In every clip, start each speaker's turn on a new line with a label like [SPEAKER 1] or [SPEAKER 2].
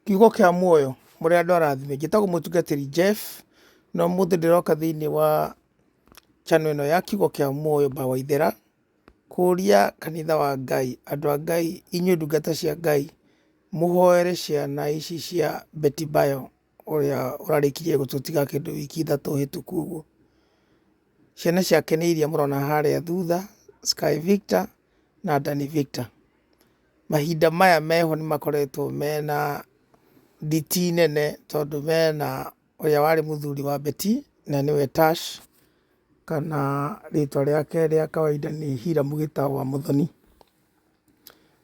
[SPEAKER 1] Kiugo kĩa muoyo mũrĩ andũ arathime njĩtagwo mũtungatĩri Jeff na ũmũthĩ ndĩroka thĩinĩ wa channel ĩno ya kiugo kĩa muoyo by Waithera kũria kanitha wa Ngai andũ a Ngai inyuĩ ndungata cia Ngai mũhoere ciana ici cia Betty Bayo ũrĩa ũrarĩkirie gũtũtiga kĩndũ wiki 3 hĩtũku ũguo. Ciana ciake nĩ iria mũrona harĩa thutha, Sky Victor na Danny Victor. Mahinda maya meho nĩ makoretwo mena nditi nene tondũ mena ũrĩa warĩ mũthuri wa Betty na nĩwe Tash, kana rĩtwa rĩake rĩa kawaida nĩ Hiram Gĩtaũ wa Mũthoni.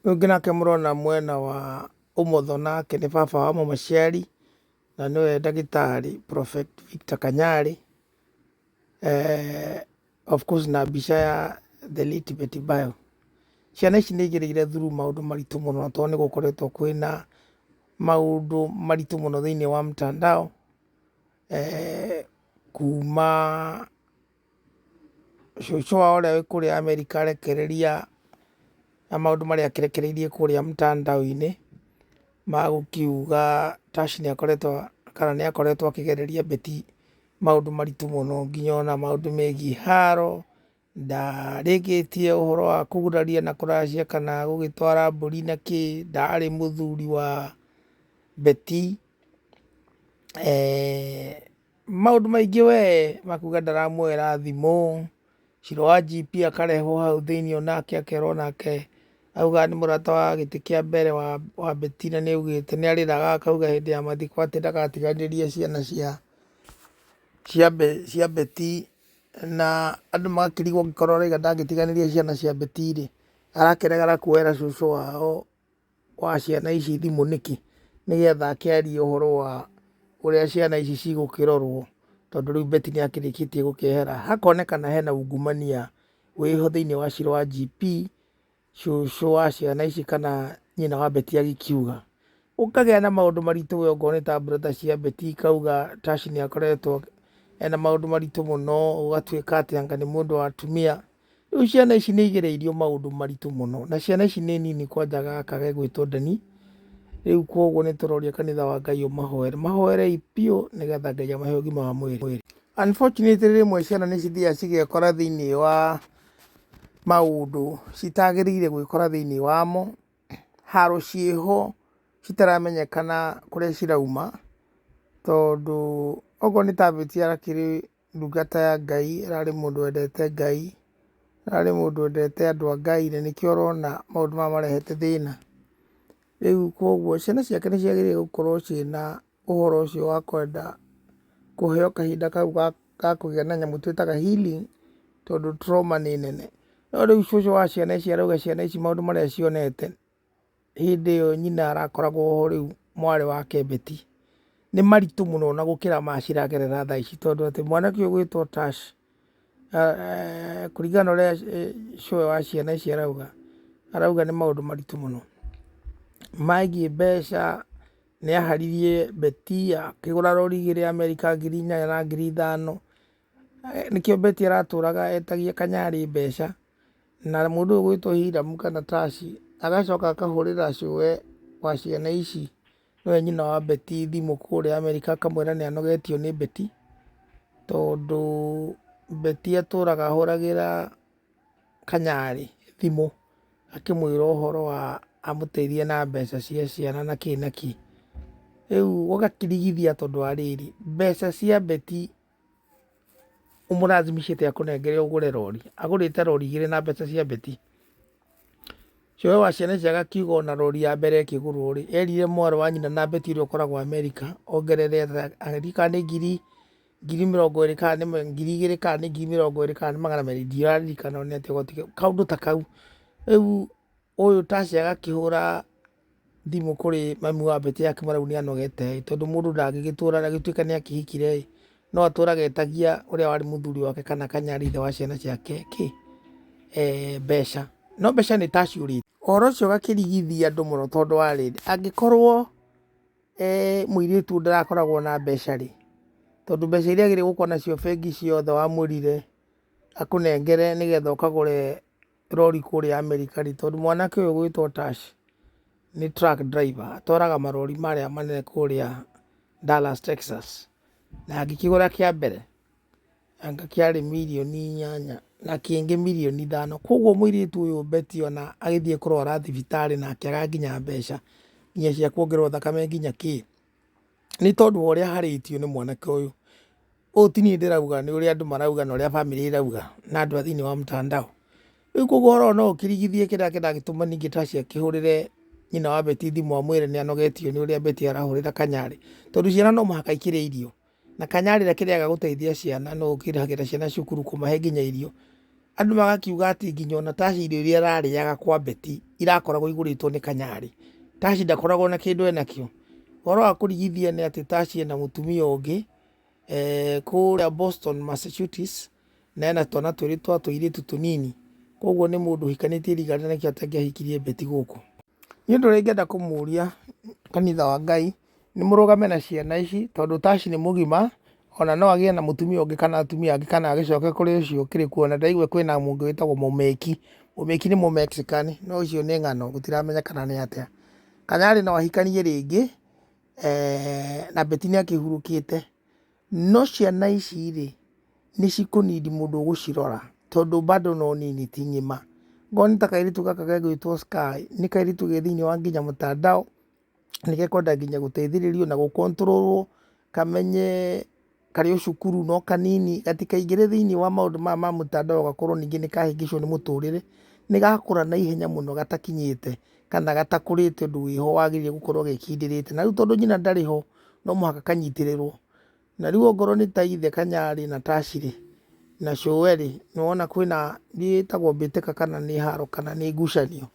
[SPEAKER 1] Ũyũ ũngĩ nake mũrona mwena wa ũmotho nake nĩ baba wa mũmaciari na nĩwe ndagĩtarĩ Prophet Victor Kanyarĩ. Of course na mbica ya the late Betty Bayo. Ciana ici nĩ igereire through maũndũ maritũ mũno tondũ nĩ gũkoretwo kwĩna maũndũ maritũ mũno thĩinĩ wa mtandao kuma cũcũ wao ũrĩa wĩ kũrĩa America arekereria na maũndũ marĩa akĩrekereirie kũrĩa mtandao-inĩ magũkiuga Tash nĩ akoretwo kana nĩ akoretwo akĩgereria Betty maũndũ maritũ mũno nginya ona maũndũ megiĩ haro, ndarĩkĩtie ũhoro wa kũguraria na kũracia kana gũgĩtwara mbũri na kĩ, ndarĩ mũthuri wa Betty. Maũndũ maingĩ we makuga ndaramuoera thimũ, Shiro wa GP akarehwo hau thĩinĩ onake akerwo nake auga nĩ mũrata wa gĩtĩ kĩa mbere wa Betty na nĩ augĩte nĩ arĩraga akauga hĩndĩ ya mathiko atĩ ndagatiganĩria ciana cia Betty na andũ magakĩrigwo angĩkorwo arauga ndangĩtiganĩria ciana cia Betty rĩ, arakĩregera kuoera cũcũ wao wa ciana ici thimũ nĩkĩ? Nĩgetha akĩarie ũhoro wa ũrĩa ciana ici cigũkĩrorwo tondũ rĩu Betty nĩ akĩrĩkĩtie gũkĩehera. Hakonekana hena ungumania wĩho thĩinĩ wa Shiro wa GP, cũcũ wa ciana ici kana nyina wa Betty agĩkiuga. Ũkagĩa na maũndũ maritũ we okorwo nĩ ta brother cia Betty ikauga Tash nĩ akoretwo ena maũndũ maritũ mũno, ũgatuĩka atĩ anga nĩ mũndũ wa atumia. Rĩu ciana ici nĩ igereirio maũndũ maritũ mũno, na ciana ici nĩ nini kwanja gaka gegwĩtwo Dani. Rĩu koguo nĩ tũroria kanitha wa Ngai ũmahoere, mahoerei biũ nĩgetha Ngai amahe ũgima wa mwĩrĩ. Unfortunately rĩmwe ciana nĩ cithiaga cigekora thĩinĩ wa maũndũ citagĩrĩire gwĩkora thĩinĩ wamo, haro ciĩho citaramenyekana kũrĩa cirauma, tondũ okorwo nĩ ta Betty arakĩrĩ ndungata ya Ngai, ararĩ mũndũ wendete Ngai, ararĩ mũndũ wendete andũ a Ngai na nĩkĩo ũrona maũndũ maya marehete thĩna. Rĩu koguo ciana ciake nĩ ciagĩrĩire gũkorwo ciĩna ũhoro ũcio wa kwenda kũheo kahinda kau ga kũgĩa na nyamũ twĩtaga healing tondũ trauma nĩ nene. No rĩu cũcũ wa ciana ici arauga ciana ici maũndũ marĩa cionete hĩndĩ ĩyo nyina arakoragwo ho rĩu mwarĩ wake Betty nĩ maritũ mũno na gũkĩra maya ciragerera thaa ici tondũ atĩ mwanake ũyũ ũgwĩtwo Tash kũringana na ũrĩa cũwe wa ciana ici arauga, arauga nĩ maũndũ maritũ mũno megiĩ mbeca, nĩ aharirie Betty akĩgũra rori igĩrĩ Amerika 8,000 na 5,000, nĩkĩo Betty aratũraga etagia kanyarĩ mbeca, na mũndũ ũyũ ũgwĩtwo Hiram kana Tash agacoka akahũrĩra cũwe wa ciana ici nĩwe nyina wa Betty thimũ kũrĩa Amerika akamwĩra nĩ anogetio nĩ Betty, tondũ Betty atũraga ahũragĩra Kanyarĩ thimũ akĩmwĩra ũhoro wa amũteithie na mbeca cia ciana na kĩ na kĩ. Rĩu ũgakĩrigithia tondũ wa rĩrĩ, mbeca cia Betty ũmũrathimicĩte akũnengere ũgũre rori, agũrĩte rori igĩrĩ na mbeca cia Betty. Cũwe wa ciana ici agakiuga ona rori ya mbere ĩkĩgũrwo rĩ, erire mwarĩ wa nyina na Betty ũrĩa ũkoragwo Amerika ongerere kana nĩ 20,000 kana nĩ 2,000 kana nĩ 20,000 kana nĩ 200 ndiraririkana nĩ atĩa kaũndũ ta kau. Rĩu ũyũ Tash agakĩhũra thimũ kũrĩ mami wa Betty akĩmwĩra rĩu nĩ anogete ĩ, tondũ mũndũ ndangĩgĩtũra agĩtuĩka nĩ akĩhikire ĩ, no atũraga etagia ũrĩa warĩ mũthuri wake kana kanyarĩ ithe wa ciana ciake kĩ, mbeca. No mbeca nĩ ta ciũrĩte. Ũhoro ũcio ũgakĩrigithia andũ mũno tondũ wa rĩrĩ, angĩkorwo mũirĩtu ndarakoragwo na mbeca rĩ, tondũ mbeca iria agĩrĩirwo gũkorwo nacio bengi ciothe wamwĩrire akũnengere nĩgetha ũkagũre rori kũrĩa Amerika rĩ, tondũ mwanake ũyũ ũgwĩtwo Tash Nĩ truck driver, atwaraga marori marĩa manene kũrĩa Dallas, Texas. Na ngĩkĩgũra kĩa mbere, anga kĩarĩ mirioni 8 na kĩngĩ mirioni 5. Koguo mũirĩtu ũyũ Betty ona agĩthiĩ kũrwara thibitarĩ na akĩaga nginya mbeca nginya cia kuongererwo thakame nginya kĩ, nĩ tondũ wa ũrĩa aharĩtio nĩ mwanake ũyũ. Ũũ ti niĩ ndĩrauga, nĩ ũrĩa andũ marauga na ũrĩa bamĩrĩ ĩrauga na andũ a thĩinĩ wa mtandao. Rĩu koguo ũhoro ũyũ no ũkĩrigithie kĩrĩa kĩragĩtũma ningĩ Tashi akĩhũrĩre nyina wa Betty thimũ amwĩre nĩ anogetio nĩ ũrĩa Betty arahũrĩra Kanyarĩ. Tondũ ciana no mũhaka ikĩrĩe irio. Na Kanyarĩ ũrĩa kĩrĩaga gũteithia ciana no ũkĩrĩhagĩra ciana cukuru kũmahe nginya irio. Andũ magakiuga atĩ nginya ona Tashi irio iria ararĩaga kwa Betty irakoragwo igũrĩtwo nĩ Kanyarĩ. Tashi ndakoragwo na kĩndũ enakĩo. Ũhoro wa kũrigithia nĩ atĩ Tashi ena mũtumia ũngĩ kũrĩa Boston, Massachusetts, na ena twana twĩrĩ twa tũirĩtu tũnini. Koguo nĩ mũndũ ũhikanĩtie riga rĩrĩa nĩkĩo atangĩahikirie Betty gũkũ. Niĩ ũndũ ũrĩa ingĩenda kũmũria kanitha wa Ngai, nĩ mũrũgame na ciana ici, tondũ Tashi nĩ mũgima, ona no agĩe na mũtumia ũngĩ kana atumia angĩ kana agĩcoke kũrĩ ũcio ũkĩrĩ kuo. Na ndĩraigua kwĩna mũngĩ wĩtagwo Mũmeki, Mũmeki nĩ Mũmexican, no ũcio nĩ ng'ano gũtiramenyekana nĩ atĩa. Kanyarĩ no ahikanie rĩngĩ, na Betty nĩ akĩhurũkĩte. No ciana ici rĩ, nĩ cikũ need mũndũ ũgũcirora tondũ bado no nini ti ng'ima. Ngorwo nĩ ta kairĩtu gaka gegwĩtwo Sky, nĩ kairĩtu ge thĩinĩ wa nginya mtandao, nĩ gekwenda nginya gũteithĩrĩrio na gũ control kamenye karĩ o cukuru no kanini, gatikaingĩre thĩinĩ wa maũndũ maya ma mtandao gakorwo ningĩ nĩ kahĩngĩcwo nĩ mũtũrĩre. Nĩ gakũra naihenya mũno gatakinyĩte kana gatakũrĩte ũndũ wĩho wagĩrĩire gũkorwo gekindĩrĩte. Na rĩu tondũ nyina ndarĩ ho, no mũhaka kanyitĩrĩrwo. Na rĩu ongorwo nĩ ta ithe Kanyarĩ na Tashi rĩ, na cũwe rĩ, nĩ wona kwĩna ĩtagwo mbĩtĩka kana nĩ haro kana nĩ ngucanio,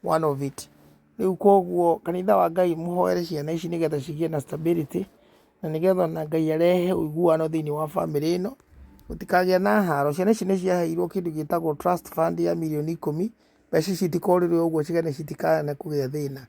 [SPEAKER 1] one of it. Rĩu koguo kanitha wa Ngai mũhoere ciana ici nĩgetha cigĩe na stability, na nĩgetha ona Ngai arehe ũiguano thĩinĩ wa bamĩrĩ ĩno, gũtikagĩe na haro. Ciana ici nĩ ciaheirwo kĩndũ gĩtagwo trust fund ya mirioni 10, mbeca ici itikorĩrwo ũguo ciana citikane kũgĩa thĩna.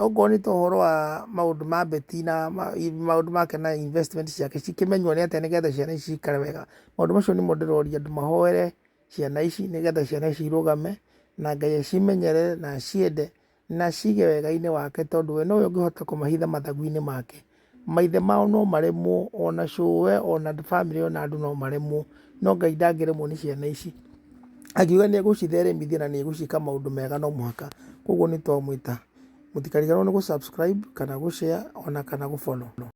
[SPEAKER 1] Okorwo nĩ ta ũhoro wa maũndũ ma Betty na maũndũ make na investment ciake cikĩmenywo nĩ atĩa nĩgetha ciana ici cikare wega. Maũndũ macio nĩmo ndĩroria andũ mahoere ciana ici nĩgetha ciana ici irũgame na Ngai acimenyerere na aciende na acige wega-inĩ wake tondũ we nowe ũngĩhota kũmahitha mathagu-inĩ make. Maithe mao no maremwo, ona cũwe, ona bamĩrĩ, ona andũ no maremwo, no Ngai ndangĩremwo nĩ ciana ici. Akiuga nĩ egũcitheremithia na nĩ egũciĩka maũndũ mega no mũhaka. Koguo nĩ twamwĩta mũtikariganĩrwo nĩ gũ subscribe kana gũ share ona kana gũ follow.